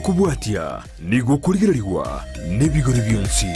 gokobwatia nigo okorigererigwa nebigori bionsi.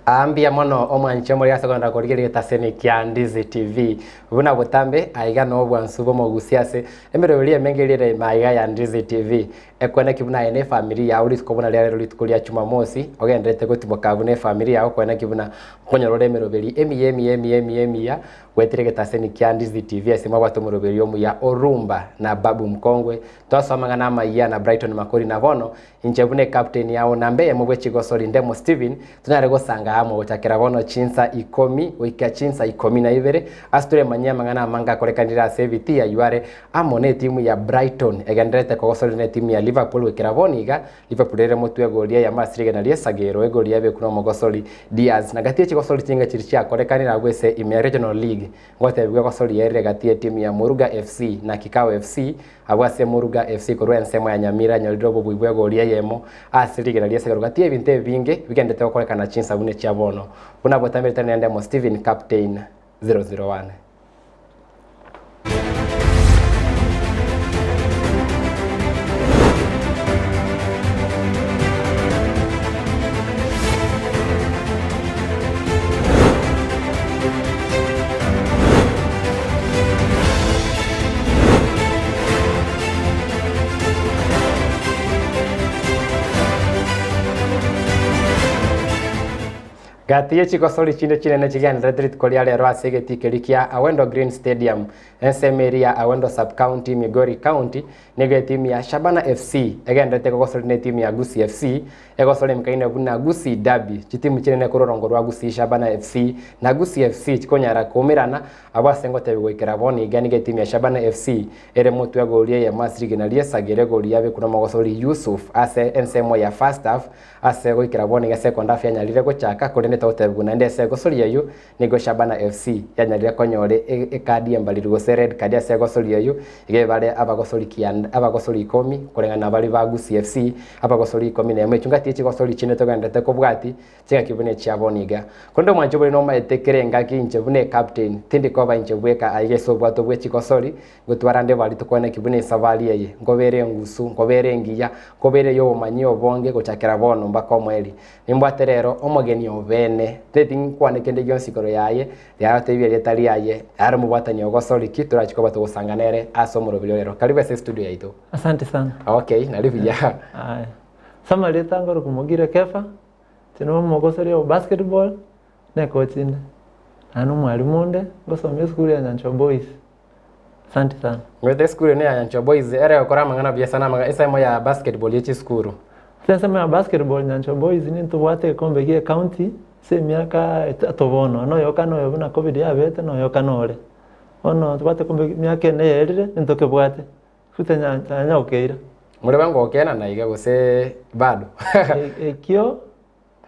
Aa mbuya mono omwanchi omori ase kogenda korigereria egetaseni kia Ndizi TV. Buna botambe aiga no obwansu bw'omogusia ase emeroberi emenge eria ere ime aiga ya Ndizi TV. Ekweneki buna aye na efamiri yao rituko buna riarero rituko ria Jumamosi ogendererete gotimoka buna efamiri yao kweneki buna nkonyora ore emeroberi emiya emiya emiya emiya emiya goetera egetaseni kia Ndizi TV ase mwabwate omoroberi omuya o Rumba na Babu Mkongwe. Twasoma amang'ana amayia na Brighton Makori na bono Inche buna ecaptain yao namba eyemo bwe chigosori Ndemo Steven, tonyare gosanga amo gochakera bono chinsa ikomi goika chinsa ikomi na ibere ase toremanyie amang'ana amange akorekanire ase ebitii ayio are amo ne etimu ya Brighton egendererete kogosorera ne etimu ya Liverpool goikera bono iga Liverpool ere motwe egori eyemo ase rigena ri'esagero egori yabekwa nomogosori Diaz na gati ye chigosori chinga chiria chiakorekanire abwo ase ime ya Regional League ngotebigwa egosori erire gati ye etimu ya Moruga FC na Kikau FC Abwo ase Moruga FC korwa ensemo ya Nyamira anyorire obobui bw'egori eyemo ase rigena ri'esegero gati y'ebinto ebinge bigenderete gokorekana chinsabuni chia bono. Buna botamerete nendemo Stephen Captain 001. Gati ye chigosori chinde chinene chigendererete rituko ria rero ase egetii keria kia Awendo Green Stadium, ensemo eria ya Awendo Sub-County, Migori County, nigo etimu ya Shabana FC egendererete kogosori na etimu ya Gusii FC Egosori emikaine buna Gusii Derby, chitimu chinene korwa orongo rwa Gusii Shabana FC na Gusii FC chikonyara koumerana abwo ase ngotebi goikera bono iga nigo etimu ya Shabana FC ere motwe egori eyemo ase rigena ri'esagera egori yabekwa nomogosori Yusuf ase ensemo ya first half ase goikera bono iga second half yanyarire gochaka korende togotebigwa naende ase egosori eyio Nigo Shabana FC yanyarire konyora ekadi embariri gose red card ase egosori eyio, iga ebare abagosori kianda abagosori ikomi koreng'ana na baria ba Gusii FC abagosori ikomi na emo. Echio ngati echigosori chinde togendererete kobwati chingaki buna echia bono iga. Korende omwancho bori nomaete kera engaki inche buna ecaptain tindi koba inche bweka aiga ase obwato bwe chigosori Gotwara nde baria tokwaneki buna esabari eye, nkobere engusu, nkobere engiya, nkobere ey'obomanyi obonge gochakera bono mpaka omoerio. Nimbwate rero omogeni obeene, teti nkwane kende gionsi igoro yaye, riarotebia erieta riaye, are omobwatani ogosori ki torachie koba togosanga nere ase omoroberi o rero. Karibu ase estudio yaito. Asante sana. Okay, nari buya. Aya. Ase amarieta ngoroku Mogire Kefa, inche nobe omogosori o basketball, na ecoach inde. Naende omwalimu onde, ngosomia esukuru ya Nyanchwa Boys. Asante sana. Ngwete esukuru ene ya Nyanchwa Boys ere gokora amang'ana buya sana amang'ana ensemo ya basketball ye chisukuru. Ase ensemo ya basketball Nyanchwa Boys nintobwate egekombe gie ecounty ase emiaka etato bono, na oyoka na oyo buna covid yabete na oyoka nore. Bono tobwate egekombe emiaka ene yaerire nintokebwate, fute nya gokeira. More bangokenana iga gose bado? Ekio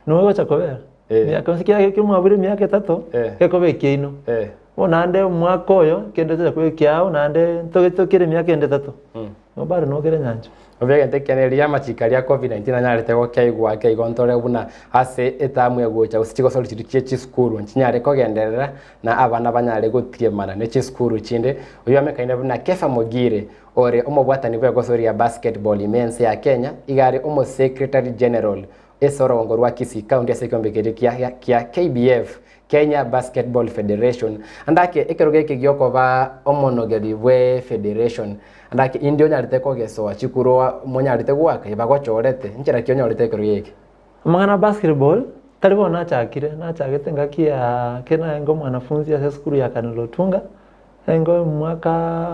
Noe gocha kobera Eh. miaka yonsi kiagera ekio mwabure emiaka etato Eh. gekoba ekiaino Eh. bono naende omwaka oyo kende tocha koba ekiao naende ntoge tokere emiaka ende etato Mm. igo bado nokere nyancha. Obe egento ekiya neri amachiko aria a covid 19 anyarete gokeigwa ake igo ntore buna ase etamu egocha gose chigosori chiria chie chisukuru nchinyare kogenderera na abana banyare gotiemana ne chisukuru chinde. Oyio amekaine buna Kepha Mogire ore omobwatani bw'egosori ya basketball ime ense ya Kenya iga are omosecretary general Ase orogongo rwa Kisii County ase ekeombe keria kia kia KBF, Kenya Basketball Federation. Ande ake ekerogo eke giokoba omonogeri bwe federation ande ake inde onyarete kogesoa chikuro monyarete goaka ebagochorete nchera ki onyorete ekerogo eke? Amang'ana a basketball tari bono nachakire, nachagete engaki ya ekero narenge omwanafunzi ase esukuru ya Colonel Otunga, narenge omwaka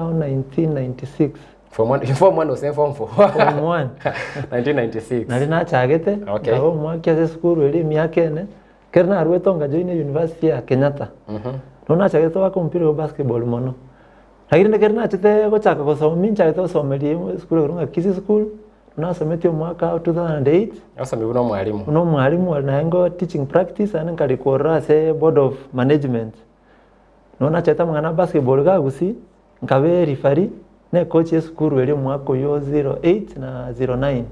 o 1996. Form one, form one gose form four? Form one. 1996. Nari nachagete, Okay. nkaba omwaki ase esukuru eria emiaka ene, ekero naruete ngajoin university ya Kenyatta. Nabo nachagete goaka omopira o basketball mono. Lakini rende ekero nachete gochaka gosoma, nchagete gosomeria esukuru ekorwa ng'a Kisii school, nasometie omwaka o 2008. Osomi buna omwalimu. Buna omwalimu naye ngo teaching practice naende nkarikwa ororo ase board of management. Nonya nachete amang'ana a basketball iga Gusii, nkaba erefari na ecoach ya esukuru eria omwaka oyio 08 na 09.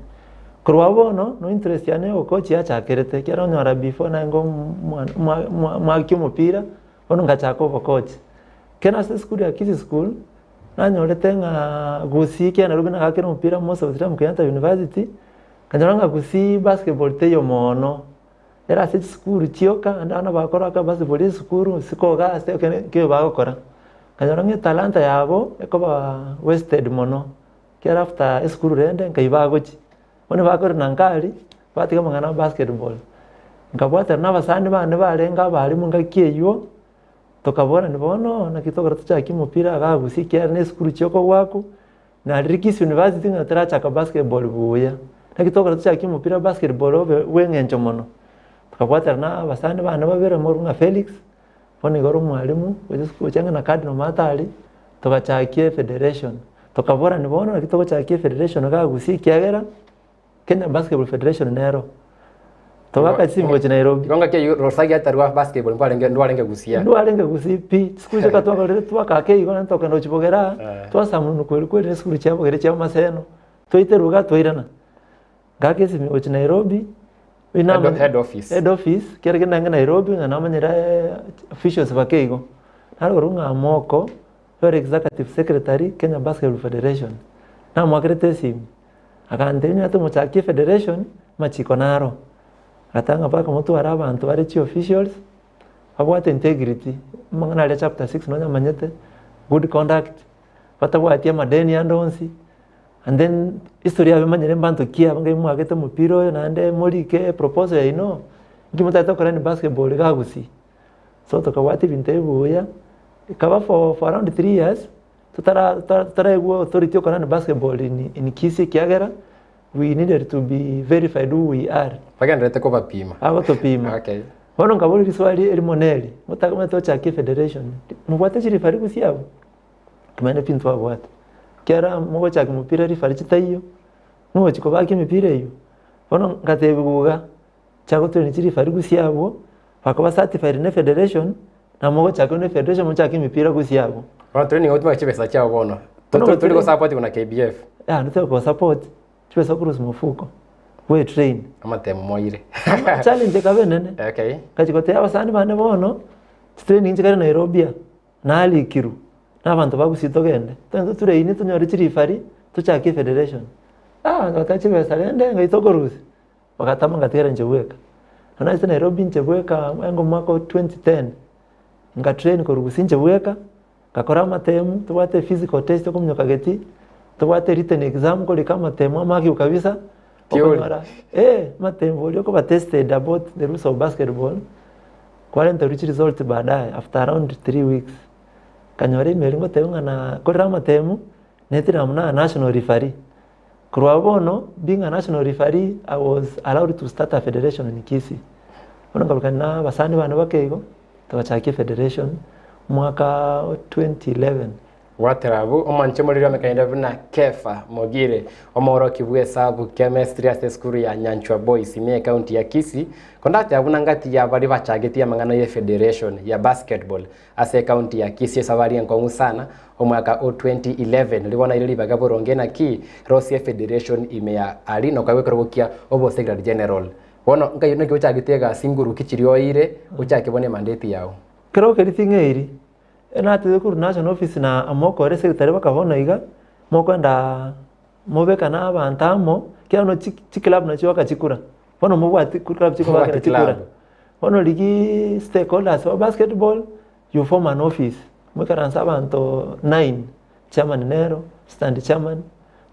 Korwa abwo bono, no interest yane ya ogocoach yachakerete ekiagera onyora before narenge omwana omwa omwa omwaki omopira, bono ngachaka obocoach. Ekero nase esukuru ya Kisii School, nanyorete ng'a Gusii ekiagera Nairobi nagakera omopira most of the time Kenyatta University, nkanyora ng'a Gusii basketball teiyo mono. Ere ase chisukuru chioka, naende abana bakora aka basketball esukuru isiko iga ase ekere nkio bagokora. Nkanyora ng'a etalanta yabo ekoba wasted mono, ekero after esukuru rende nkai bagochia. Bono bakorera nka aria, batiga amang'ana a basketball. Nkabwatana na abasani bane barenge abalimu ngaki eywo, tokaborani bono naki tokora tochake omopira igaa gusii ekiagera na esukuru chiokogwakwa, na riria Kisii University ng'a torachaka basketball buya. Naki tokora tochake omopira basketball obe bwa eng'encho mono. Tokabwatana na abasani bane babere morwe ng'a Felix, bono iga ore omwalimu, gocha esukuru chiang'e na Cardinal Matari, togachakia efederation. Tokaborani bono naki togochakia efederation igaa gusii ekiagera, Kenya Basketball Federation nero. Togaka chisimi gochia Nairobi. Igo ngaki eyio Rosagi atarwa basketball nkwarenge ndwarenge gusii. Ndwarenge gusii pi. Chisukuru chioka twakorire twakaaka igo naende tokogenda gochia bogere aa, Eh. twasamunwa kweri kweri na esukuru chia bogere chia maseno. Twaiterwa igaa twairana. Ngaka esimi gochia Nairobi, Head- head office. Head office, kere kende naende Nairobi ng'a namanyire officials bake igo. Nare korwa ng'a Amoko, ore executive secretary, Kenya Basketball Federation. Namoakerete esimi. Agantebia onye tomochakie efederation, amachiko naro. Agateba ng'a mpaka motware abanto bare chiofficials, babwate integrity, amang'ana aria chapter six nonye amanyete, good conduct, batabwati amadeni ande onsi, and then history yabo emanyire mbanto ki aba ngai mwagete omopira oyo naende morike eproposal yaino, nki motagete gokora ne basketball iga gusii. So tokabwata ebinto ebi buya, ekaba for for around 3 years, totara totaraigwa authority okora ne basketball in in Kisii ekiagera, we needed to be verified who we are. Bagendererete kobapima. Bagotopima. Okay. Bono nkaboria riswali erimo neri, motakomanyete gochakia efederation, mobwate chirifari gusii abwo? Kimanye pi ntwabwate. Ekiagera mogochaka omopira rifari chitaiyo, mogochi kobaka emepira eywo, bono nkatebiwa iga, chiagotoenia chirifari gusii abwo, bakoba certified na efederation, na mogochaka na efederation mochake emepira gusii abwo. Bono training ogotumeka chibesa chiao bono. Bono Tori gotrain- gosapotiwa na KBF. Ya, ntote kosupport, chibesa okorusia mofuko, bwe train. Amatemo moire. Challenge ekaba enene. Okay. Ngachi gotebia abasani bane bono, chitraining chikare Nairobi aa, narikirwe, na abanto ba gusii togende, togende totraine tonyore chirifari, tochake efederation. Ah ngateba chibesa rende ngai tokorusia, bagatama ngatigara inche bweka. Nonya nachete Nairobi inche bweka engo omwaka o 2010, ngatrain korwa gusii inche bweka, ngakora amatemu, tobwate physical test okominyoka geti, tobwate written exam korika amatemu amakiu kabisa, Theory. okonyora eh, amatemu oria okoba tested about the rules of basketball, kwarenterwa chiresult baadaye after around 3 weeks. Nkanyora email ngotebiwa ng'a nakorire amatemu, netire amo na national referee. Korwa abwo bono, being a national referee, I was allowed to start a federation in Kisii. Bono nkaburukania na abasani bane bake igo, togachakia efederation, omwaka o 2011. Gwatera abwo, omwanche omoriri omekaine buna Kefa Mogire, omooroki bw'esabu, chemistry, ase esukuru ya Nyanchwa Boys ime ekaunti ya Kisii, kondateba buna ngati ya baria bachagetie amang'ana ye federation ya basketball ase ekaunti ya Kisii esabari enkong'u sana omwaka o 2011 ribono aire ribaga boronge naki rosie federation ime ya ari nokoegwa ekerogo kia obo secretary general. Bono nkai naki ochagetie egasi nguru ki chiria oeire ochake bono emandate yao. Kero keria ting'eiri, natebire korwa national office na amokore secretary baka bono iga, mokoenda mobekane abanto amo, ekiagera bono chi chiclub nachio bagachikura, bono mobwati club chikobakera Mobwati chikura. club. Bono rigiiii stakeholders ba basketball, you form an office, moikaranse abanto nine, chairman nero, stand chairman,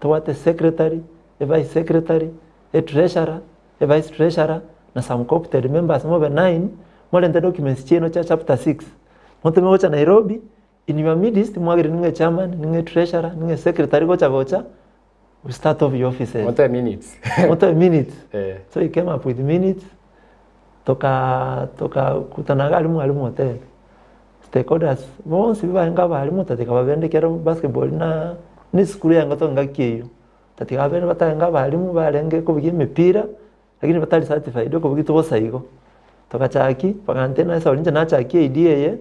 tobwate secretary, evice secretary, etreasurer, evice treasurer, na some coopted members mobe nine, morente documents chiaino chia chapter six, motome gocha Nairobi, in your midst mwagere ning'e chairman, ning'e treasurer, ning'e secretary gocha gocha, we start off your offices. Motoe minutes. Motoe minutes. Eh. So he came up with minutes, toka tokakutana iga aria mwalimu hotel. Stakeholders bonsi barenge abalimu tatiga babende ekero basketball na na esukuru yango tongaki eywo. Tatiga abande batarenge abalimu barenge kobugia emepira, lakini batari certified okobugia tobosa igo. Togachaki, bagantebia nase inche nachakia idea eye.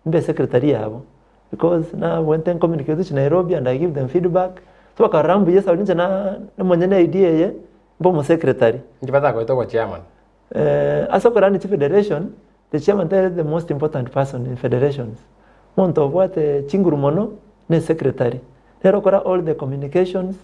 Mbe secretary yabo, because nabwente ncommunicate gochia Nairobi and I give them feedback, so bakarora mbuya esauri inche na omonyene idea eye, mbe omosecretary. Inki batakoete obochairman? Ase okorania chifederation, the chairman tari the most important person in federations. Omonto obwate chinguru mono ne secretary, nere okora all the communications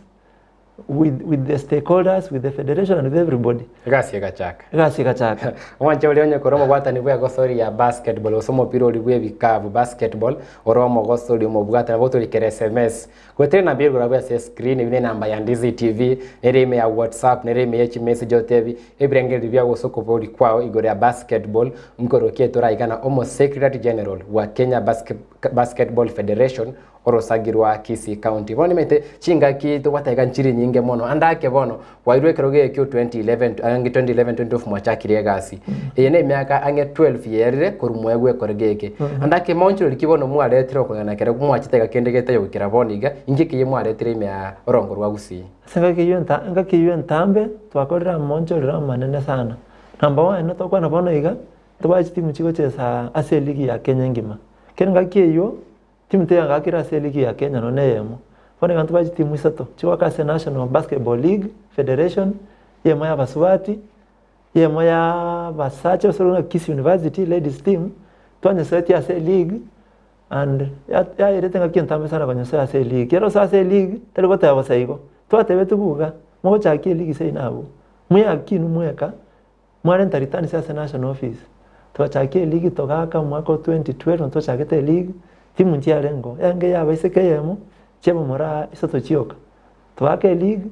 with, with the stakeholders, with the federation and with everybody. Egasi egachaka. Egasi egachaka. Omwanche oria onye kore omobwatani bw'egosori ya basketball gose omopira oria bw'ebikabu basketball ore omogosori omobwatani nabo otorikere sms goetera enamba ere igoro ase escreen eyio ne enamba ya Ndizi TV nere ime ya WhatsApp nere ime ye chimessage otebi ebirengererio biao gose okoboria kwao igoro ya basketball nkorokia toraigana omo secretary general bwa Kenya Basketball Federation Orosagi rwa Kisii County. Bono nimanyete chingaki tobwate iga nchiri nyinge mono ande ake bono kwairwe ekero gekio 2011 ang'e 2011 2012 mwachakire egasi eye ne emiaka ang'e 12 yerire korwa mwaegwa ekero geke ande ake maonchoreri ki bono mwaretire okong'ana ekero mwachete iga kende getaiyo goikera bono iga inki ekeyia mwaretire ime ya orongo rwa Gusii? Ase engaki eywo enta engaki eywo entambe twakorire amaonchorero amanene sana. Number one, tokwana bono iga, ntobwate chitimu chigochesa ase eligi ya Kenya engima. Kera engaki eywo. Timu teyagakire ase eligi ya Kenya nonya neyemo. Bono iga ntobwate chitimu isato chigoaka ase National Basketball League Federation, eyemo ya abasubati, eyemo ya abasacha gose buna Kisii University ladies team, twanyesoetie ase eleague and yaerete ngaki entambe sana konyesoa ase eleague. Ekero osoa ase eleague, tari goteba bosa igo, twatebetiwu iga, mogochakia eleague seino abwo, mweaki inwe mweka. Mwarenta returns ase national office, twachakia eligi togaaka omwaka o 2012 ntochagete eligi, timu nchiarengo, enge ya abaiseke eyemo, chiabamura isato chioka. Togaaka eligi,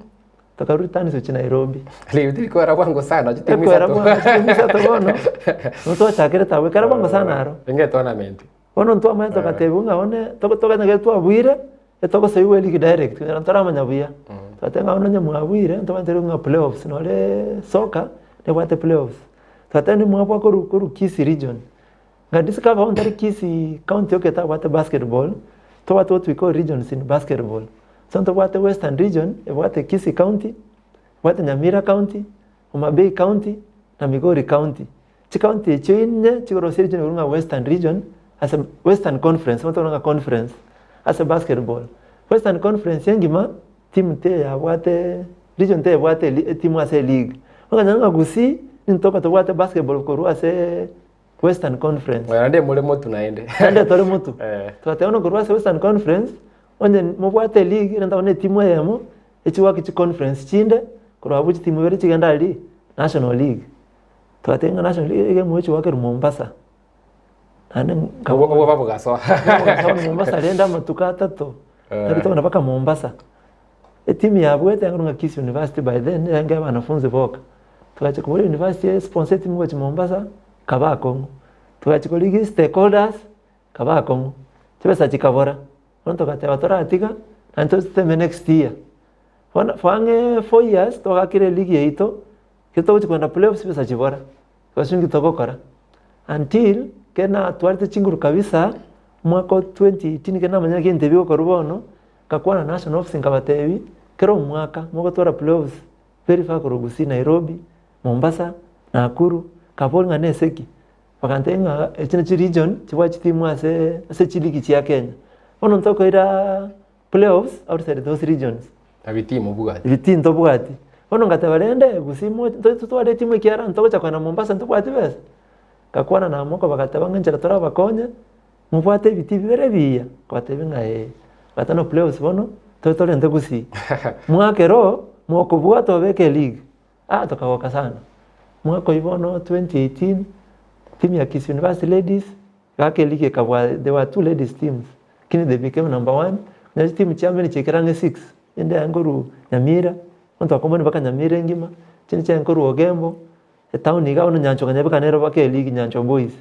tokarwa returns gochia Nairobi. Ligi tirikwera bwango sana chitimu Ekwera isato. bwango chitimu isato bono, nabo twachakerete abwo, ekera bwango sana aro. Enge etournament. Bono ntwamanya togatebiwa ng'a one togo toganyagete twabuire, etogosoigwa eligi direct konyora ntoramanya buya. Togateba ng'a bono onye mwabuire, ntobwate ng'a playoffs nore soccer, nebwate playoffs. Togateba onye mwabua korwa korwa Kisii region, nga discover bono tari Kisii county yoka etabwate basketball, tobwate what we call regions in basketball. So ntobwate western region, ebwate Kisii county, ebwate Nyamira county, Homa Bay county, na Migori county. Chikaunti echio inye chikorosia region ekorwa ng'a Western Region ase Western Conference bono tokora ng'a conference ase basketball. Western Conference engima timu teyabwate region teyabwate eli etimu ase eleague. Okonyora ng'a Gusii nintoka tobwate basketball korwa aseee Western Conference. Naende more motu naende. Naende tore motu. Eh. Togateba buna korwa ase Western Conference, onye mobwate eleague renta bono etimu eyemo, echigoaka chiconference chinde, korwa abwo chitimu ibere chigende aria National League. Twateba ng'a national league ege mochi goakerwa Mombasa, naende Obwo obwoba bogasoa. bogasoa Mombasa rende amatuko atato, Eh. nari togenda mpaka Mombasa. Etimu yabwete yang'e ng'a Kisii University by then yarenge ya abanafunzi boka. Togachia kobora university esponsor etimu gochia Mombasa, kaba akong'u. Togachia korigia stakeholders, kaba akong'u. Chibesa chikabora, bono togateba toratiga, naende toteme next year. Bono for ang'e four years, twagakire eligi yaito. Ekero togochia kogenda playoffs chibesa chibora, gose inki togokora? Until ekero natwarete chinguru kabisa, omwaka o 2018 ekero namanyire ng'a ebinto ebi bigokorwa bono, ngakwana na national office nkabatebia, kera omwaka mogotwara playoffs very far korwa Gusii, Nairobi, Mombasa, Nakuru, nkaboria ng'a nese ki? Bagantebia ng'a echi nachio region chibwate chitimu ase ase chiligi chia Kenya. Bono ntokoira playoffs outside those regions. Na bitii mobwati. Bitii ntobwati. Bono ngateba rende gusii mo totware etimu ekiagera ntogocha kogenda Mombasa ntobwati besa. Ngakwana na moko bagateba ng'a enchera torabakonye, mobwate ebitii bibere ebiya, nkabatebia ng'a ee. Bagateba no playoffs bono, tobe torente gusii. Mwaka ero, mokobua tobeke eleague. Ah tokagoka sana. Mwaka oyio bono 2018, timu ya Kisii University Ladies, Gaki eligi ekabua there were two ladies teams lakini they became number one onye chitimu chia mbere chiaikire ang'e six ende yaye nkorwa Nyamira abanto bakombani mpaka Nyamira engima chinde chiaye nkorwa Ogembo etown iga bono Nyanchwa kanyabeka nero mpaka eligi Nyanchwa boys.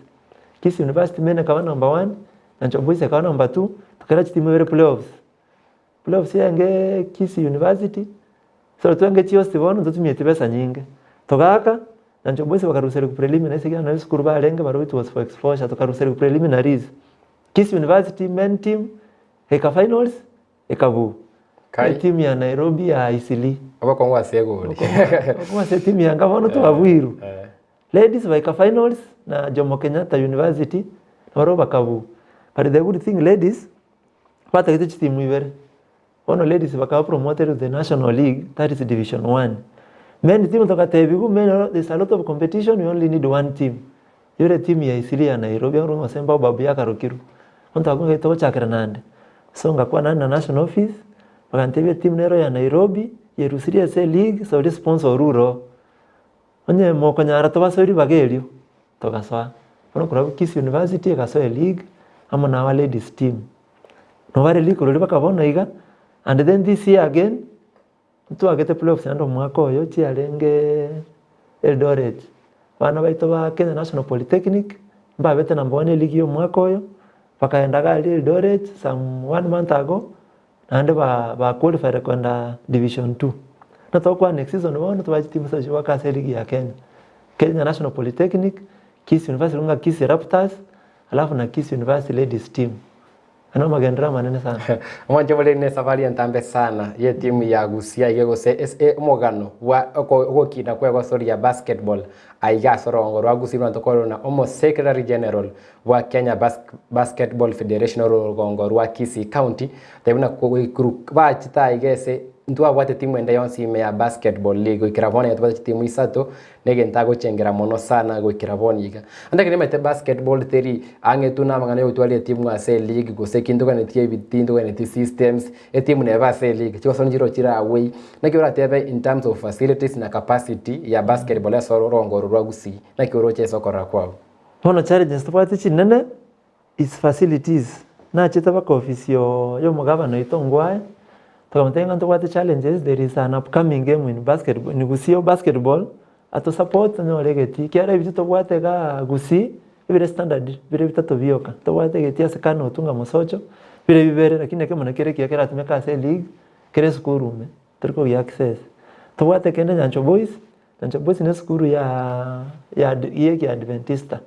Kisii University men ekaba number one Nyanchwa boys ekaba number two tokaira chitimu ibere playoffs. Playoffs yarenge Kisii University, so twenge chiosi bono ntotumieti besa nyinge, togaaka, Nyanchwa Boys bakaruserigwa preliminaries ekiagera nabo esukuru barenge barobwo it was for exposure tokaruserigwa preliminaries. Kisii University men team eka finals ekabuu. Kai. Etimu ya Nairobi ya Eastleigh. Obokong'u ase egori. Obokong'u ase etimu ya nka bono twabuirwe. Eh. Ladies baika finals na Jomo Kenyatta University nabarobwo bakabuu. But the good thing ladies, batagete chitimu ibere, bono ladies bakaba promoted to the national league that is division one. Men team togatebiwa men oro there is a lot of competition we only need one team. Yore team ya Eastleigh ya Nairobi aro ng'a gose Baobab yakarokirwe. Bono togakwa ng'a togochakera nande. So ngakwana naende na national office, bagantebia etimu nero ya Nairobi, yerusirie ase eleague, sori sponsor orure oo. Onye mokonyara tobasoe ribaga erio, togasoa. Bono korwa abwo Kisii University egasoa eleague, amo na our ladies team. Nobare rikoro riria mpaka bono iga, and then this year again, ntwagete playoffs naende omwaka oyo chiarenge Eldoret. Abana baito ba Kenya National Polytechnic, mbabete number one eleague ya omwaka oyo, bakaenda iga aria Eldoret some one month ago, Naende ba ba qualified kogenda division two. Buna togokwana next season bono tobwate chitimu isato chigoaka ase eligi ya Kenya. Kenya National Polytechnic, Kisii University ng'a Kisii Raptors, alafu na Kisii University ladies team. Ayio namagenderero amanene sana. Omwancho bore ne esafari entambe sana ye timu ya Gusii aiga gose ase omogano bwa ogokina kwa egosori ya basketball aiga ase orogongo rwa Gusii buna tokorora omo secretary general bwa Kenya Basketball Federation orogongo rwa Kisii County, tari buna koiguru bachete aiga ase ntwabwate timu ende yonsi ime ya basketball league goikera bono iga tobwate chitimu isato, na egento agochengera mono sana goikera bono iga. Naende ekero nimanyete basketball teri ang'e tu na amang'ana ya gotwara etimu ase eleague gose ki ntoganetie ebitii ntoganetie systems, etimu nebe ase eleague chigosori nchiroo chire away. Naki oratebe in terms of facilities na capacity ya basketball ase orogongo oro rwa Gusii, naki oroche ase okorora kwao? Bono challenges tobwate chinene is facilities, nachete mpaka ofisi yo omogabana oito Ongwae, tokamotebia ng'a ntobwate challenges there is an upcoming game in basketball in Gusii basketball ato support tonyore egetii ekiagera ebio tobwate igaa Gusii ebire standard bire bitato bioka, tobwate egetii ase Kano Otunga Mosocho, bire bibere lakini ekemo nakere ekiya keratumeke ase eleague kere esukuru ime tori kogia access. Tobwate kende Nyanchwa Boys. Nyanchwa Boys ne esukuru ya ya yekiadventista.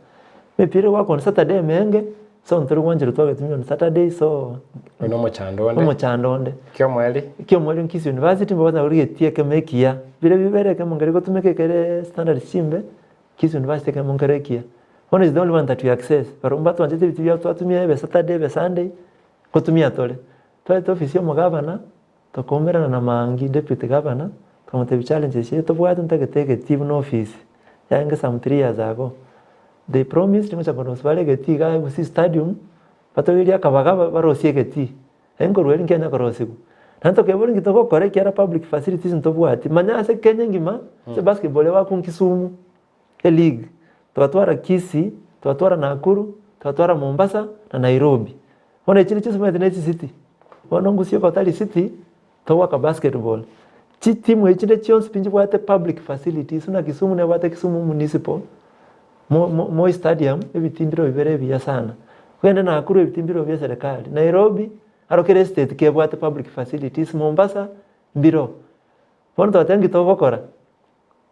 Emepira egwakwa on Saturday emenge, so ntori gwancherwa twagetumia on Saturday so Oyo na omochando onde. omochando onde. Kiomweri. Kiomweri Kisii University mbabasa korigia ekemo ekiya, bire bibere ekemo nkeri gotumeka ekere standard chimbe, Kisii University ekemo nkere ekiya. Bono is the only one that we access, barobwo mbatwanchete ebiti biabo twatumia ebe Saturday ebe Sunday, nkotumia tore. Twaete ofisi ya omogavana. Tokaumerana na Maangi, deputy governor, tokamotebia challenges chiria tobwate ntagete egetii buna office, yarenge some 3 years ago. They promised ngocha korosia bare egetii igaa Gusii stadium, batoigerie akabaga barosie egetii, lakini korwa erio nkianya korosigwa. Naende tokeboria nki togokora ekiagera public facilities ntobwati, manya ase Kenya engima, ase basketball egwakwa Kisumu, eleague, twatwara Kisii, twatwara Nakuru, twatwara Mombasa na Nairobi. Bono echi nichio chisimanyete ne chisiti. Bono ngusie otari city, togoaka basketball. Chitimu echi chinde chionsi pi nchibwate public facilities buna Kisumu nebwate Kisumu Municipal, Mo- Mo- Moi Stadium, ebitii mbiro bibere ebiya sana. Ogende Nakuru ebitii mbiro bia eserekari, Nairobi, aro kera estate kebwate public facilities, Mombasa, mbiro. Bono togateba nki togokora,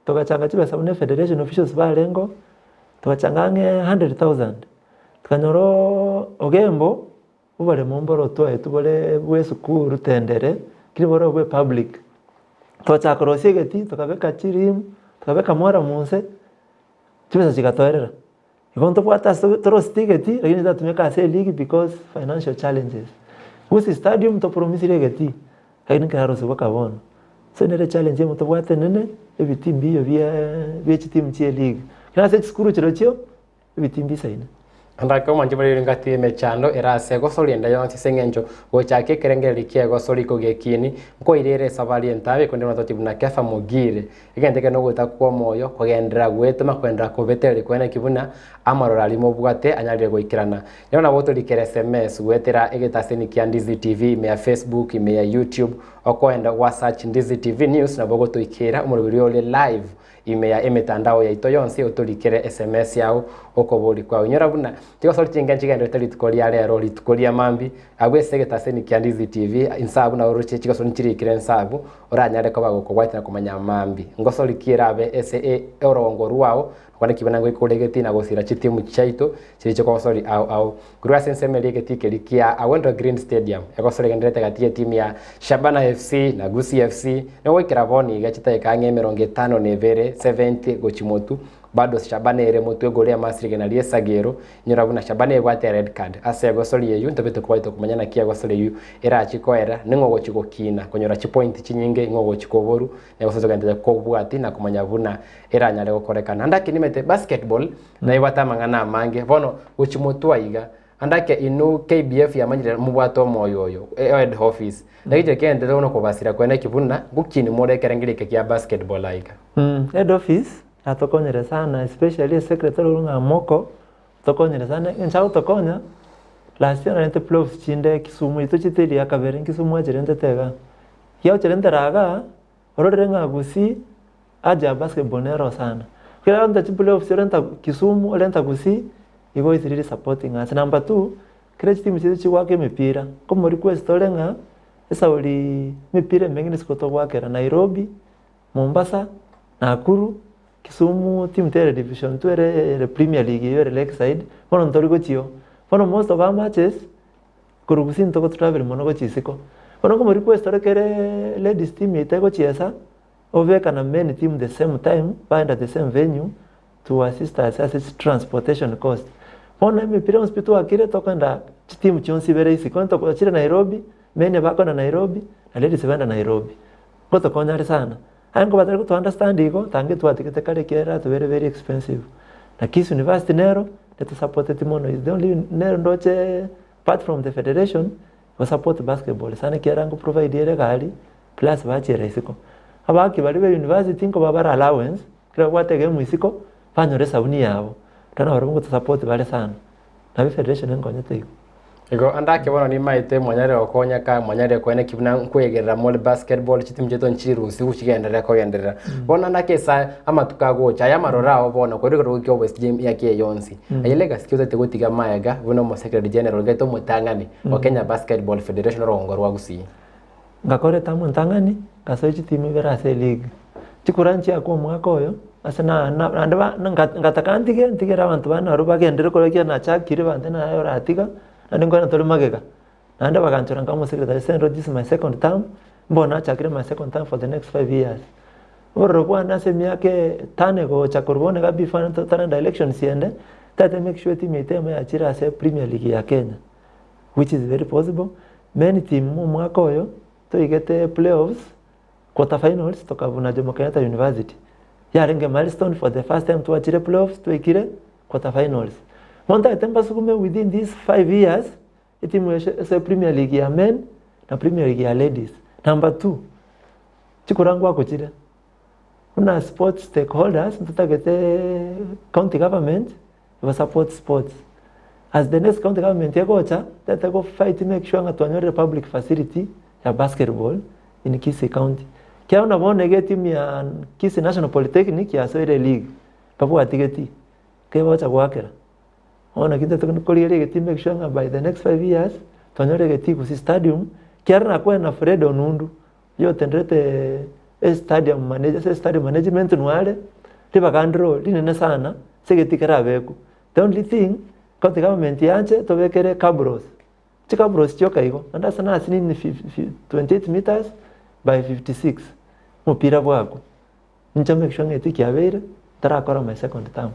Togachanga chibesa buna efederation officials barengeo, togachanga ang'e 100,000, tokanyora oo Ogembo, oboremo mboro twaetwe bore bwa esukuru tendere, lakini bore obwa epublic. Togachaka korosia egetii, tokabeka chirim, tokabeka murram nse, chibesa chigatoerera. Igo ntobwate ase toroseti egetii, lakini toratumeka ase eleague because financial challenges. Gusii stadium ntopromisire egetii, lakini nkerarosiwa mpaka bono. So nere echallenge eyemo tobwate enene, ebitii mbiyo bia bia chitimu chia eleague. Lakini ase chisukuru chirochio, ebitii mbisaine. Ndake omwanche bore ngati emechando ere ase egosori ende yonsi ase eng'encho gochaka ekerengererio ki'egosori kogekiini, nkoirere esabari entabe ekonde matoti buna Kefa Mogire. Egento eke nogoeta kw'omoyo, kogenderera gwetoma, kogenderera kobetereria kweneki buna amaroro aria mobwate anyarire goikerana. Rero nabo otorikere sms goetera egetaseni kia Ndizi TV ime ya Facebook, ime ya YouTube, okoenda gwa search Ndizi TV News nabo ogotoikera omoroberi ore live ime ya emetandao yaito yonsi otorikere sms yao okobori kwao. Inyora buna tigosori chingencho chigendererete rituko ria rero, rituko ria mambia, abwo ase egetaseni kia Ndizi TV inse abwo nabo oroche chigosori nchirikire inse abwo oranyare koba gokobwatia na komanya mambia ngosori ki erabe ase orogongo rwao, Kwana ki buna ngoika ore egetii na gosira chitimu chiaito chiria chikogosori ao ao. Korwa ase ensemo eria egetii keria kia Awendo Green Stadium egosori egendererete gati y'etimu ya Shabana FC na Gusii FC nigo goikera bono iga chidakika ang'e emerongo etano na ebere, 70, gochia motwe. Bado Shabana ere motwe igoro y'amasi rigena ri'esagero, inyora buna Shabana ebwate red card ase egosori eyio, ntobete kobaete komanya naki egosori eyio erachi koera, ning'o ogochi gokina konyora chipointi chinyinge, ing'o ogochi koboru, negosori togenderere kobwati na komanya buna eranyare gokorekana. Naende ake nimanyete basketball naebwate amang'ana amange, bono gochi motwe aiga, Ande ake inwe KBF yamanyire mobwate omoyo oyo, head office. Naki inche kende bono kobasira kwene ki buna ngokini more ekerengerio eke kia basketball aiga. Head office yatokonyire sana especially esecretary oria ng'a Moko otokonyire sana eng'encho agotokonya last year narente playoffs chinde Kisumu intwe tochiete eria ya kabere Kisumu achirentete igaa. Ekiagera ochirentera igaa ororire ng'a Gusii Haja ya basketball nero sana. Ekero orenta chiplayoffs orenta Kisumu, orenta Gusii, igo is really supporting us. Number two, kera chitimu chiaito chigoaka emepira, nkomo request ore ng'a esauri emepira emenge nisiko togoakera Nairobi, Mombasa, Nakuru, Kisumu timu tere division two ere ere premier league eywo ere lakeside, bono ntori gochia oo. Bono most of our matches, korwa Gusii ntogo travel mono gochia isiko. Bono nkomo request ore kere ladies team yaito egochiesa. Obeka na men team the same time baenda the same venue to assist us ase chi transportation cost. Bono emepira yonsi pi twakire tokogenda chiteam chionsi ibere isiko onye tokochire Nairobi, men bakoenda Nairobi na ladies baenda Nairobi. Ngotokonya are sana. Aye nkoba tari goto understand igo tange twatigete kare ekiagera eratobere very expensive. Na Kisii University nero netosapoteti mono is the only nero ndoche apart from the federation go support basketball sana ekiagera nko provide ere egari Plus bachiera isiko. Abaki baria be university nkoba bare allowance, ekero babwate egemu isiko, banyora esabuni yabo. Tana barabwo ngotosupport bare sana. Nabo efederation enkonyete igo. Igo ande ake bono nimaete mwanyarire gokonyeka, mwanyarire koeneki buna nkwegerera more basketball chitimu chiaito nchirusiwu chigenderere kogenderera. Bono ande ake ase amatuko agocha, aya amaroro ao bono korwa ekero goika obosije emiaka eye yonsi, aye legacy ki otagete gotiga magega buna omo secretary general gete omotang'ani o Kenya Basketball Federation orogongo rwa Gusii? Ngakora etamu entang'ani, ngasoa chitimu ibere ase eleague. Chikura nchiakwa omwaka oyo, ase na na naende ba nga ngataka ntige ntigere abanto bane barobwo bagenderere korwa ekiagera nachakire bante naye oratiga, naende nkwane tore magega. Naende baganchora nkaba omosecretary central this is my second term, mbono nachakire my second term for the next 5 years. Obororo bwane ase emiaka etano egocha korwa bono iga before totarenda elections ende, ntagete make sure etimu yaito eyemo yachire ase premier league ya Kenya. Which is very possible, men team omwaka oyo toigete playoffs, quarter finals tokabuna Jomo Kenyatta University. Yarenge milestone for the first time twachire playoffs twaikire quarter finals. Bono ntagete mbasukume within these 5 years etimu eye ase premier league ya men na premier league ya ladies. Number two, chikura ngwakochire buna sports stakeholders ntotagete county government Igo support sports. As the next county government egocha, tete go fight make sure ng'a twanyorire public facility ya basketball in Kisii county. Ekiagera buna bono iga etimu ya Kisii National Polytechnic yasoire league, babwati getii, kegocha goakera. Bono naki ntete korigereria egetii make sure ng'a by the next 5 years, twanyorire egetii gusii stadium, ekiagera nakwane na Fred Onundu, Oyio otenderete estadium manager ase estadium management nware, ribaga ndiro rinene sana ase egeti kerabekwe. The only thing, county government yanche tobekere cabros, chicabros chioka igo, naende ase nase nini 28 meters by 56, omopira bwakwa. Inche make sure ng'a eti kiabeire, ntarakora my second term.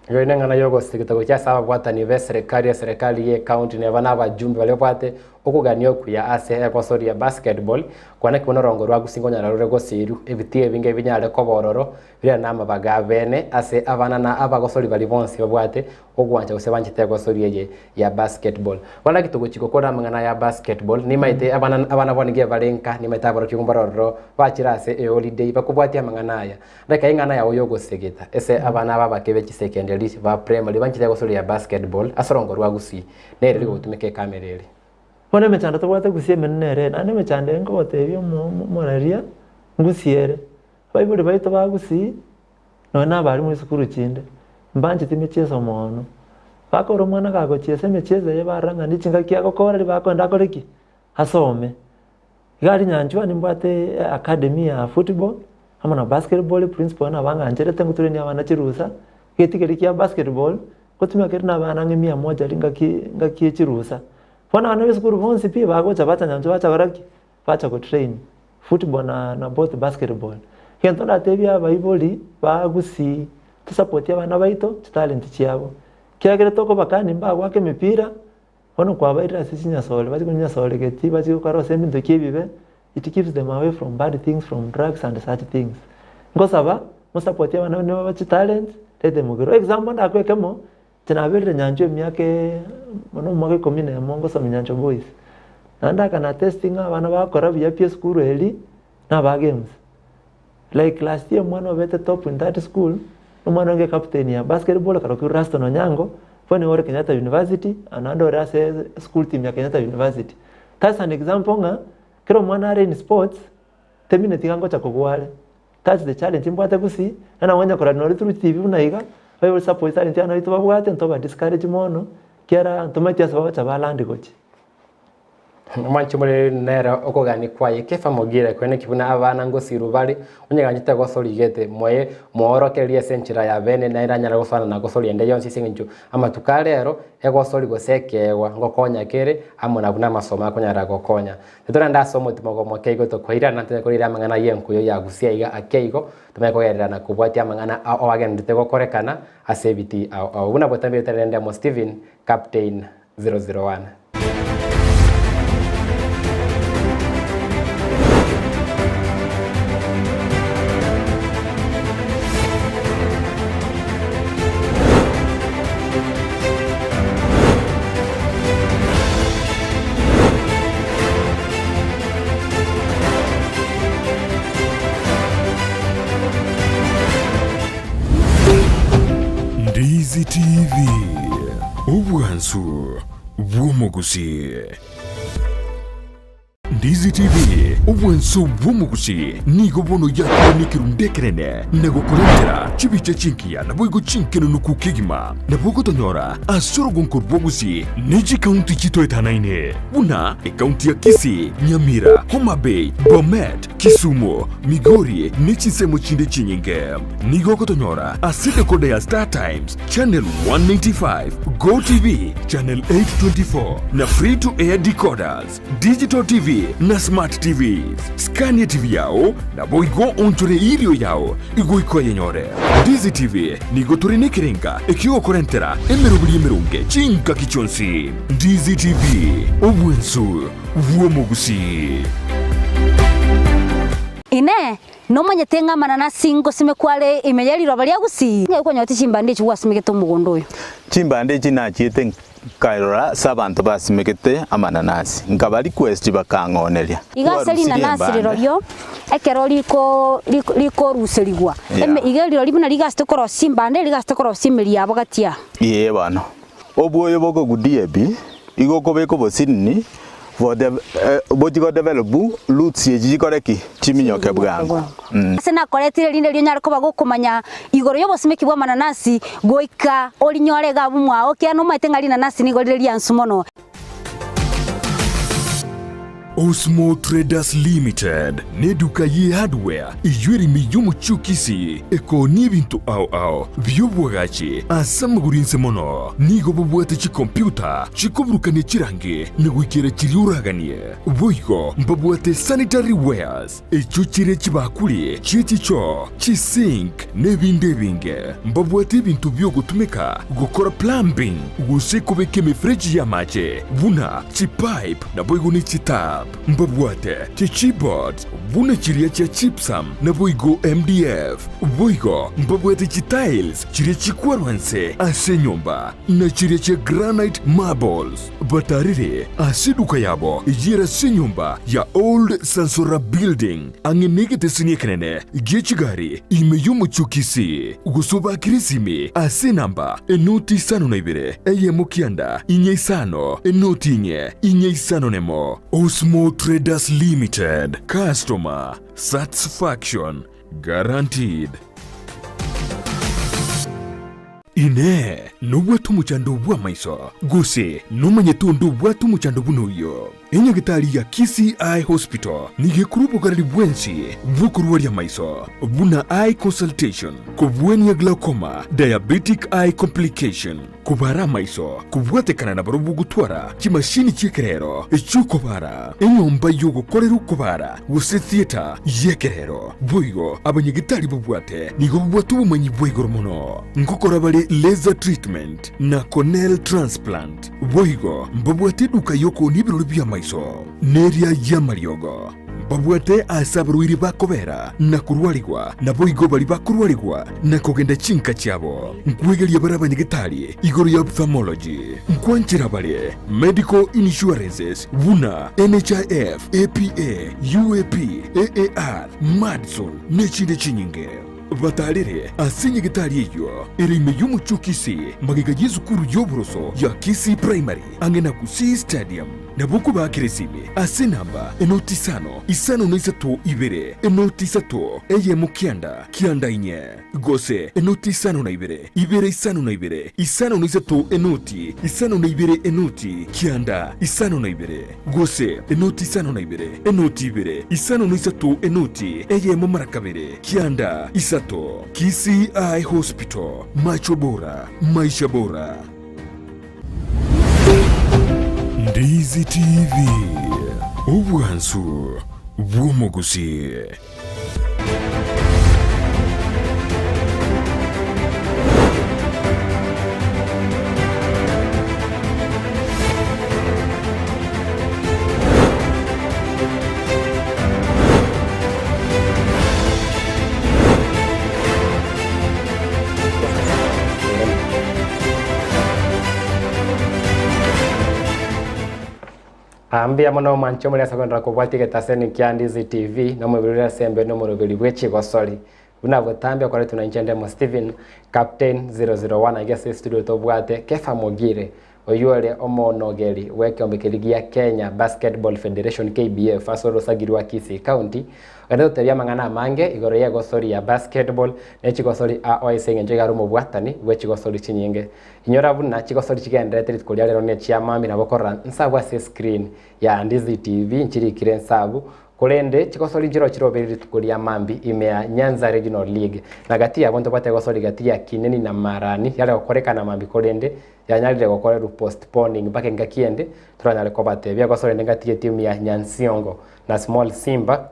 Igo neng'ana y'ogosigita gochia ase ababwatani b'eserekari, eserekari y'ecounty neba na abajumbe baria babwate okogania okuya ase egosoria basketball, kwana ki buna orongo rwa Gusii nkonyara rore gosirwa ebitii ebinge binyare koba ororo bire namabaga abene ase abana na abagosori baria bonsi babwate ogwancha gose banchete egosoria eye ya basketball. Bono naki togochia gokora amang'ana ya basketball, nimaete abana abana bono nigo bare nka, nimaete aborokigwa mbare ororo bachire ase eholiday bakobwatia amang'ana aya. Reka ing'ana yao yogosegeta ase abana aba abake be chisecondary, ba primary banchete egosoria ya basketball ase orongo rwa Gusii, nere rigogotumeka ekamera ere. Bono emechando tobwate gusii emenene nere eye, naende emechando eye nkogotebia omo omoraria ngusii ere. Abaibori baito ba gusii, nonye na abarimu esukuru chinde, mbancheti emechieso mono. Bakora omwana gagochiesa emechieso eye barora ng'a nechingaki agokora riria bakoenda akore ki? Asome. Iga aria Nyanchwa nimbwate academy ya football, amo na basketball, principal nabo ang'ancherete ngoturenie abana chirusa, egeti keria kia basketball, ngotumia kere na abana ang'e mia moja riria ngaki ngaki ya chirusa. Bono abana ba esukuru bonsi pi, bagocha bacha Nyanchwa bacha gokora ki? Bacha go train football na na both basketball. Egento ndatebie abaibori ba gusii. Tosapotie abana baito chitalent chiabo, kiagera tokobakani mbagoaka emepira, bono kwabairire ase chinyasore bachie konyasoregeti bachie gokarosa ebinto ki ebibe, it keeps them away from bad things, from drugs and such things. Nkosaba, mosapotie abana baino babe chitalent, let them grow. Example ndakoe ekemo, inche naberire nyanchwa emiaka mono omwaka ikomi na emo ngosomia nyanchwa boys, naende aka na test ng'a abana bagokora buya pi esukuru eria, na aba games. Like last year omwana obete top in that school, omwana onge captain ya basketball akarokigwa Ruston Onyango, bono nigo ore Kenyatta University, naende ore ase school team ya Kenyatta University. That's an example ng'a kera omwana are in sports, temineti iga ngocha kogwa are. That's the challenge mbwate gusii, naende nabo onye korora nore through TV buna iga, baibori support talent abana baito babwate ntoba discourage mono, ekiagera ntomaeti ase bagocha ba land gochia. Omwanchi omorere nere okogania kwaye Kefa Mogire koeneki buna abana ngosiru bare onye ganchete gosoria gete moe moorokererie ase enchera ya bene naende anyare gosoana na gosoria ende yonsi ase eng'encho amatuko a rero egosori gose ekeegwa ngokonya kere amo na buna amasomo akonyara gokonya. Titorende ase omotimo ogo moke igo tokoirana tonyare korira amang'ana y'enkuyo ya Gusii aiga ake igo tomanye kogenderera na kobwatia amang'ana ao agenderete gokorekana ase ebitii ao ao. Buna botambe rende amo Stephen Captain 001. Ndizi TV, obwansu bw'omogusii. Ndizi TV, obwansu bw'omogusii nigo bono yakire nekerundu ekenene na gokorentera chibicha chingiya naboigo chinkenunuku kegima. Nabo ogotonyora ase orogonko rwa Gusii ne chikaunti chitoetanaine buna ekaunti ya Kisii, Nyamira, Homa Bay, Bomet, Kisumu, Migori ne chinsemo chinde chinyinge. Nigo ogotonyora ase decoder ya Star Times, Channel 195, Go TV, Channel 824 na Free to Air decoders, Digital TV na Smart TVs. Scania TV yao naboigo onchore irio yao igoika oyenyore. Ndizi TV nigo tore nekerenga ekiogokorentera emeroberi emeronge chingaki chionsi. Ndizi TV, obwensu bw'omogusii. Inee! Nomanyete ng'a amananasi ngosimekwa are ime ye riroba ria Gusii? Ng'ai kwanyorete chimbande echi gwasimegete omogondo oyo? Chimbande echi nachiete nkarora ase abanto basimegete amananasi, nkaba request bakang'oneria. Iga ase Kwarusirie rinanasi embande. rirorio ekero riko riko rikoruserigwa, Yeah. eme iga rirorio buna rigasete korosia chimbande, rigasete korosia emeri yabo gati aa. Ee bono, obwoyo bokogudia ebi, igo okobeka obosinini bochie go develop roots echi chikore ki? Chiminyoke bwango. Ase nakoretire erinde erio onyare koba gokomanya igoro y'obosimeki bw'amananasi goika orinyore iga abwo mwao, ekiagera nomaete ng'a rinanasi nigo rire riansu mono. Osmo Traders Limited neduka ye hardware eyio ere ime y'omochie o Kisii ekoonia ebinto ao ao bi'oboagachi ase amagoro inse mono. Nigo bobwate chikompiuta chikoburukania chirangi na goikera chiria oraganie. Boigo mbabwate sanitary wares echio chire chibakuri chie chichoo, chisink na ebinde ebinge. Mbabwate ebinto bi'ogotumeka gokora plumbing gose kobeka emefereji y'amache buna chipipe naboigo ne chitap. Mbabwate chichipboards buna chiria chia gypsum naboigo MDF. Boigo mbabwate chitiles chiria chikwarwa nse ase enyomba na chiria chia granite marbles. Batarire ase eduka yabo eyere ase enyomba ya Old Sansora Building ang'e negeteseni ekenene gie chigari ime y'omochie o Kisii. Gose obakere esimi ase enamba enoti isano na ibere eyemo kianda inye isano enoti inye inye isano nemo. Osmo Traders Limited, Customer Satisfaction Guaranteed. Inee! Nobwate omochando bw'amaiso? Gose nomanyete onde obwate omochando buna oyio? Enyagitari ya Kisii Eye Hospital nigo ekorwa obogareri bwensi bw'okorwaria amaiso buna eye consultation, kobwania glaucoma, diabetic eye complication, kobara amaiso, kobwatekana na barobwo gotwara chimashini chi'ekerero chi'okobara, enyomba y'ogokorera okobara gose theatre y'ekerero. Boigo abanyagitari babwate nigo babwate obomanyi bwa igoro mono ngokora bare laser treatment na corneal transplant. Boigo mbabwate eduka y'okoonia ebirori bi'amaiso, na eria y'amariogo. Mbabwate aase abarwaire bakobera na korwarigwa, naboigo baria bakorwarigwa na kogenda chinka chiabo. Nkwegeria bare abanyagetari igoro ya ophthalmology. Nkwanchera bare medical insurances buna NHIF, APA, UAP, AAR, Madison, na echinde chinyinge. Batarere ase nyagetari eyio ere ime y'omochie o Kisii, magega y'esukuru y'oboroso ya Kisii Primary, ang'e na Gusii Stadium. Nabo okobaakera esimi ase enamba enoti isano, isano na isato ibere, enoti isato, eyemo kianda, kianda inye, gose enoti isano na ibere, ibere isano na ibere, isano na isato enoti, isano na ibere enoti, kianda, isano na ibere. Gose enoti isano na ibere, enoti ibere, isano na isato enoti eyemo mara kabere, kianda isato. Kisii Eye Hospital, macho bora, maisha bora. Ndizi TV, obwansu bw'omogusii. Aa mbuya mono omwanche omore ase okogenderera kobwatia egetaseni kia Ndizi TV, na omoibori ase embe na omoroberi bwe chigosori. Buna botambe okoretwe na inche Ndemo Stephen, Captain 001 aiga ase estudio tobwate Kepha Mogire, oyio ore omonogeri bw'ekeombe keria gia Kenya Basketball Federation KBF ase orosagi rwa Kisii County, ogende gototebia amang'ana amange igoro y'egosori ya basketball ne chigosori ao ase eng'encho iga are omobwatani bwe chigosori chinyinge. Inyora buna chigosori chigendererete rituko ria rero ne chiamambia nabo okorora nsabu ase escreen ya Ndizi TV nchirikire nsabu, korende chigosori nchiroo chiroberi rituko ria mambia ime ya Nyanza Regional League. Na gati yabo ntobwate egosori gati ya Kineni na Marani yare gokorekana mambia korende yanyarire gokorerwa postponing mpaka engaki ende toranyare kobatebia. Egosori ende ngati yetimu ya Nyansiongo na Small Simba.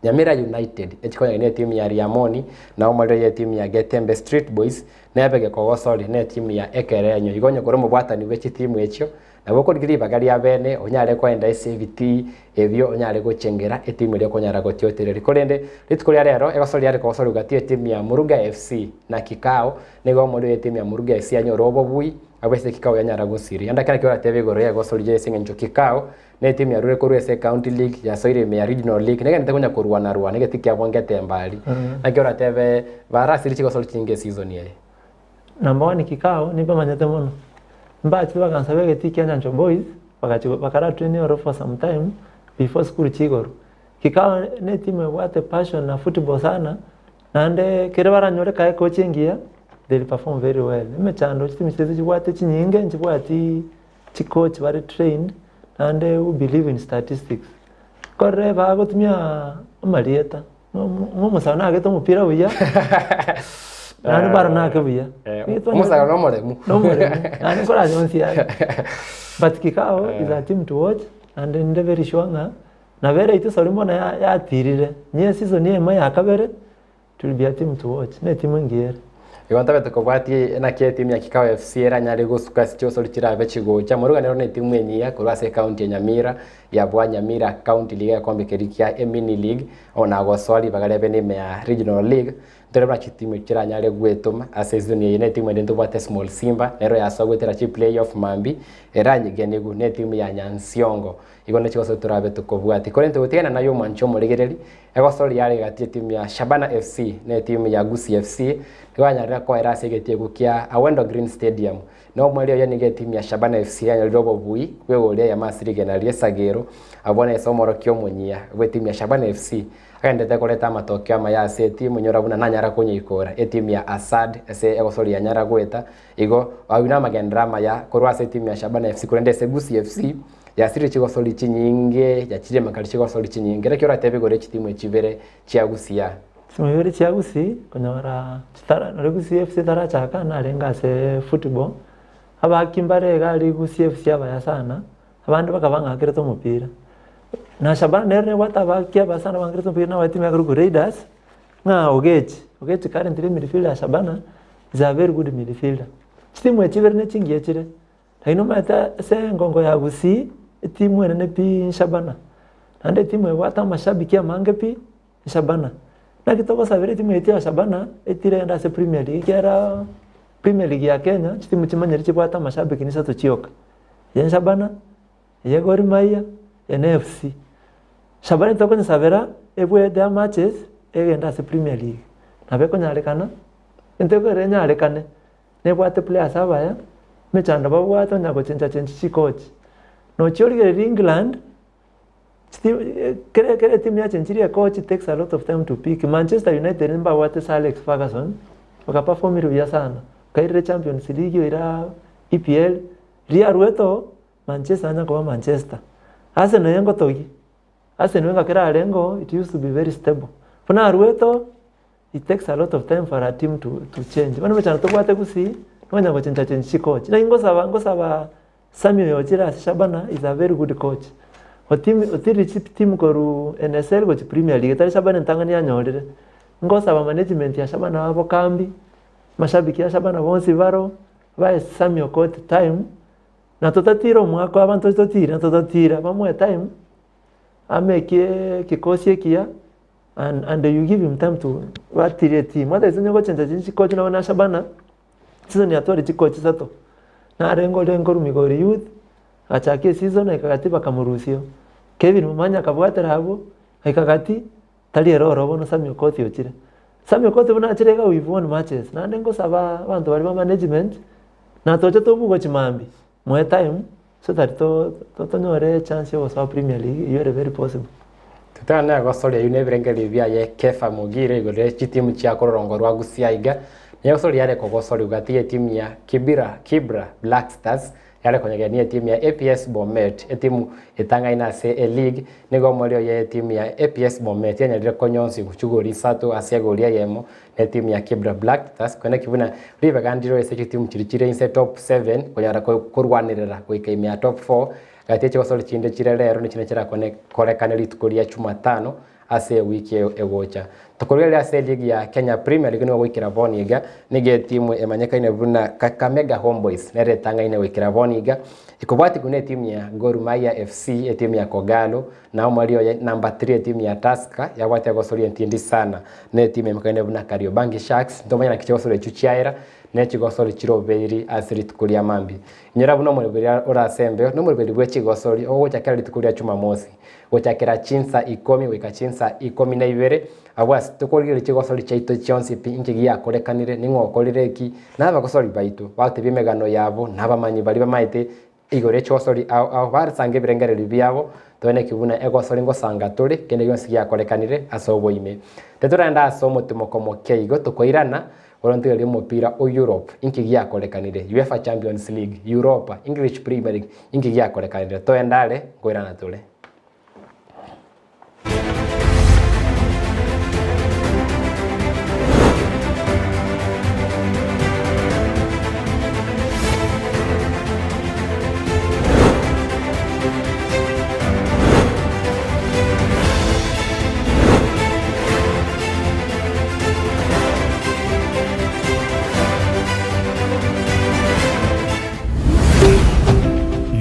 Nyamira United echikonyora netimu ya Riamoni, na omorero y'etimu ya Getembe Street Boys nebe gekogosori netimu ya Ekerenyo. Igo onye kore omobwatani bwe chitimu echio, nabo okorigia ribaga ria bene onyare koenda ase ebitii ebio onyare gochengera etimu eria okonyara gotiotereria. Korende rituko ria rero egosori yare kogosorigwa gati y'etimu ya Muruga FC na Kikao, nigo omorero y'etimu ya Muruga FC yanyora obobui abwo ase Kikao yanyara gosiria. Naende ekero oratebe igoro y'egosori ase eng'encho Kikao Netimu yarure korwa ase County League, yasoire ime ya Regional League, negenderete konya korwana-rwana egeti kiabo ngetemba aria. Naki oratebe barasire chigosori chinge eseason eye? Number one kikao nimbamanyete mono, mbachire bagansaba egetii kia Nyanchwa Boys, bagachia bakara train oro for some time before school chigorwe. Kikao ne etimu ebwate passion na football sana, naende kere baranyore kae coach engiya, they will perform very well. Emechando chitimu chiria chibwate chinyinge nchibwati Chicoach bare trained naende who believe in statistics. Korire bagotumia amarieta, ng'a omosani naagete omopira buya, naende baro naake buya. Omosani na omoremu. Na omoremu, naende nkorache onsi aye. But kikao is a team to watch, naende ninde very sure ng'a nabo ere ito sori mbono yatirire, niye season eyemo ya kabere. It will be a team to watch, ne etimu engiya ere. Igo ntabete kobwatia naki etimu ya Kikao FC eranyare gosuka ase chiosori chirabe chigocha. Moruga nero netimu enyiya korwa ase ecounty ya Nyamira yabua Nyamira County League egekombe keria kia emini league ona gosoa ribaga riabe nime ya Regional League. Ntore buna chitimu echi chiranyare gwetoma ase season eye ne etimu ende ntobwate Small Simba nero yasoa goetera chi play off mambia eranyegenigwe ne etimu ya Nyansiongo. Igo ne chigosori torabe tokobwatia. Korende togotigana naye omwanchi omoregereri, egosori yare egati y'etimu ya Shabana FC na etimu ya Gusii FC nigo yanyarire koera ase egetiego kia Awendo Green Stadium. Na omweri oye nigo etimu ya Shabana FC yanyorire obobui bw'egori eyemo ase rigena ri'esagero abwo nese omorokia omonyia bw'etimu ya Shabana FC agenderete koreta amatokeo amaya ase etimu nyora buna nanyara konyeikora etimu ya Asad ase egosori yanyara goeta. Igo ayio namagenderero amaya korwa ase etimu ya Shabana FC korende ase Gusii FC. Yasirire chigosori chinyinge, yachire makari chigosori chinyinge. Naki oratebe igoro echitimu echi chibere chia Gusii? Chitimu ibere chia Gusii, konyora chitara nori Gusii FC etarachaka narenge ase football, abaaki mbare iga aria Gusii FC abaya sana, abande bakaba ng'akerete omopira. Na Shabana nere nebwate abaaki abaya sana bang'akerete omopira nabo etimu ekorokwa Raiders, ng'a Ogechi, Ogechi currently midfielder ya Shabana, is a very good midfielder. Chitimu echi ibere ne chingiya chire. Lakini omanyete ase engongo ya Gusii, etimu enene pi Shabana, naende etimu ebwate amashabiki amange pi Shabana. Naki togosabera etimu yaito ya Shabana, etire ende ase Premier League ekiagera Premier League ya Kenya, chitimu chimanyire chibwate amashabiki nisato chioka, eye Shabana, eye Gor Mahia, eye na AFC. Shabana tokonyesabera ebue their matches, egende ase Premier League, nabo ekonyarekana, egento ekero enyarekane. Nebwate players abaya, emechando babwate onya gochencha chenchi chicoach. Nochia origereria England, chiti kere kere etimu yachenchirie ecoach it takes a lot of time to pick. Manchester United mbabwate Sir Alex Ferguson, bakaperformire buya sana, bakairire Champions League oira EPL, riria aruete oo, Manchester yanya koba Manchester. Arsenal eye ngotogi, Arsenal ng'a kera arenge oo, it used to be very stable. Buna aruete oo. It takes a lot of time for a team to to change. Bono emechando tobwate gusii, nonya gochencha chenchi chicoach. Naki ngosaba ngosaba Sammy oyo ochire ase Shabana is a very good coach. Otimi otirire chiteam korwa NSL gochia Premier League etari Shabana entang'ani yanyorire. Ngosaba management ya Shabana babokambi, mashabiki a Shabana bonsi baro, bae Sammy Okot time, na totatira omwaka abanto totire na totatira, bamoe time, amake ekikosi ekiya. And and you give him time to batirie team otherwise onye gochencha chinche chicoach nabo na Shabana season yatware chicoach isato narenge oria korwa Migori youth agachaka eseason aika gati bakamorusia oo, Kevin Momanyi akabwatera abwo aika gati tari ere oro bono Sammy Okoth ochire. Sammy Okoth buna achire iga we've won matches naende ngosaba abanto baria ba management natoche tobugwa chimambia moe time So that to tonyore echance ya ogosoa Premier League eyio ere very possible. Totana gosoria ayio nebirengererio biaye Kefa Mogire igoro ye chitimu chia kororongo rwa Gusii aiga negosoria yare kogosorigwa gati yetimu ya Kibira Kibra Black Stars yare konyegenia etimu ya APS Bomet etimu etang'aine ase eleague nigo omori oye etimu ya APS Bomet yanyarire konyonsigwa chigori isato ase egori eyemo Netimu ya Kibra Black Stars koeneki buna ribaga ndiro ase chitimu chiria chire inse top 7 konyara korwanerera goika ime ya top 4 gati echigosori chinde chire rero nichire chirakone korekane rituko ria Chumatano ase ewiki egocha. Tokorigereria ase eligi ya Kenya Premier League nigo goikera bono iga nigo etimu emanyekaine buna Kakamega Homeboyz nere etang'aine goikera bono iga ekobwatigwa na etimu ya Gor Mahia FC, etimu ya Kogalo Na omweri oye number 3 etimu ya Tusker yabwate egosoria entindi sana na etimu emekaine buna Kariobangi Sharks ntomanye naki chigosori echio chiaera ne chigosori chirobeiri ase rituko ria mambia. Inyora buna omoroberi ore ase embeo nomoroberi bwe chigosori ogochakera rituko ria Chumamosi gochakera chinsa ikomi goika chinsa ikomi na ibere abwo ase tokorigereria chigosori chiaito chionsi pi inki giakorekanire ning'o okorire eki na abagosori baito bagotebia emegano yabo na abamanyi baria bamaete Igoro echigosori ao ao baresange ebirengererio biabo, toeneki buna egosori ngosanga tore, kende gionsi giakorekanire ase oboime. Titorenda ase omotimoko moke igo tokoirana, bono ntigererie omopira o Europe, inki giakorekanire, UEFA Champions League, Europa, English Premier League, inki giakorekanire, toende are, nkoirana tore.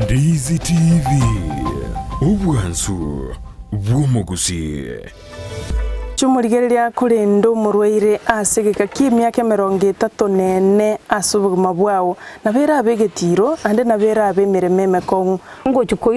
Ndizi TV. Obwansu bw'omogusii. Chimorigereria korende omorwaire ase egeka ki'emiaka emerongo etato na ene ase obogima bwao, nabo erabe egetiiro, naende nabo erabe emeremo emekong'u. Ngochia koira.